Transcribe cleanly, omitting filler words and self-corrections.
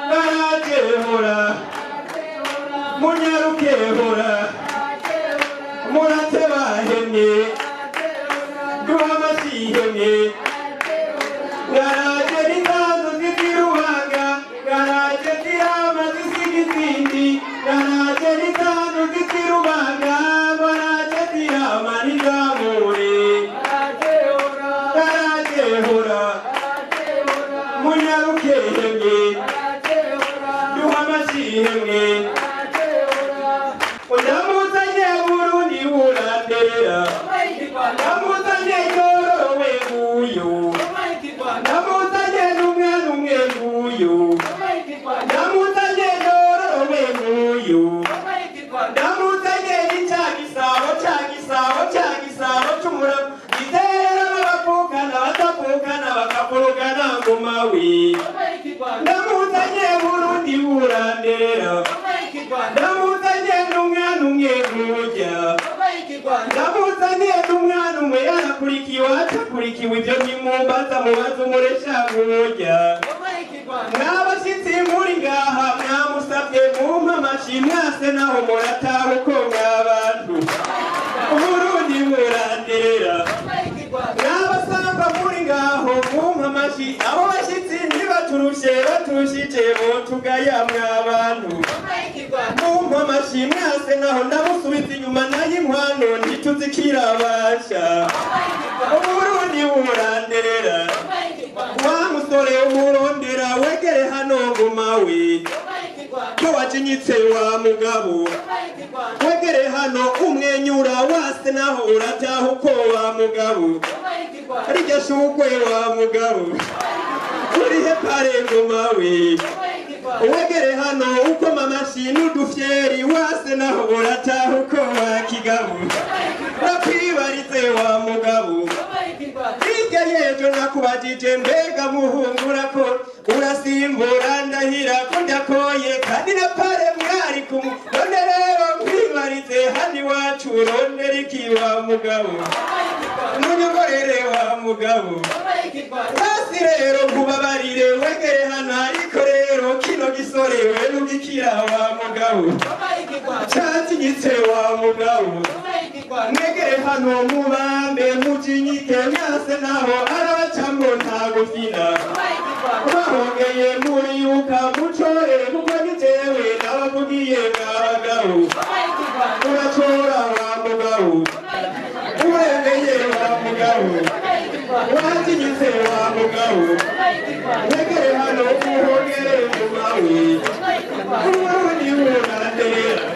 Baraje hora, munyaruke hora, murate bahemye, duha amashihemye. Garaje n'intanzu zizirubanga, garaje zirama zisiga izindi, garaje n'intanzu zizirubanga, garaje zirama n'izamure. Garaje hora, munyaruke hemye, duha amashihemwe. Ndamuzanye Burundi burandera, ndamuzanye yorowe nguyu, ndamuzanye n'umwana umwe nguyu, ndamuzanye yorowe nguyu, ndamuzanye n'icya gisabo, cya gisabo, cya gisabo c'umuramo giterera bavukana batavukana bakavurugana ngoma we. Ndamuzanye Burundi burandera, ndamuzanye n'umwana umwe ngujya, ndamuzanye n'umwana umwe yarakurikiwe atakurikiwe, ibyo nimumbaza mubaza umuresha ngujya. Mwabashyitsi muri ngaha mwamusabye mumpa amashi mwase naho murataha uko mwabantu. Uburundi buranderera. Mwabasanga muri ngaho mumpa amashi, abo bashyitsi ntibaturushe, baturushije botugaya mwabantu. Mumpa amashi mwase naho ndamusubiza inyuma nayo inkwano ntituzikirabasha. Uburundi buranderera. Wa musore umurondera wegere hano ngumawe, ko wajinyitse wa mugabo, wegere hano umwenyura wase naho urataha uko wa mugabo. Rirya shugwe wa mugabo urihe pare ngumawe, wegere hano ukoma amashi n'udufyeri wase naho urataha uko wa kigabo. Nakwibarize wa mugabo, hirya y'ejo nakubajije mbega muhungura ko urasimbura ndahira ko ndakoye kandi na pare mwari kumwe, none rero nkwibarize hano iwacu urondera iki wa mugabo? Munyongorere wa mugabo. Hasi rero nkubabarire wegere hano, ariko rero kino gisore we nugikira wa mugabo, catinyitse wa mugabo. Mwegere hano mubambe mujinyike mwase naho arabacamwo nta gufina bahongeye muriyuka mucore kuko ni jewe nabavugiye mwabagabo. Uracora wa mugabo, uremeye wa mugabo, watinyitse wa mugabo, wegere hano uhongere mumawe. Uburundi buranderera.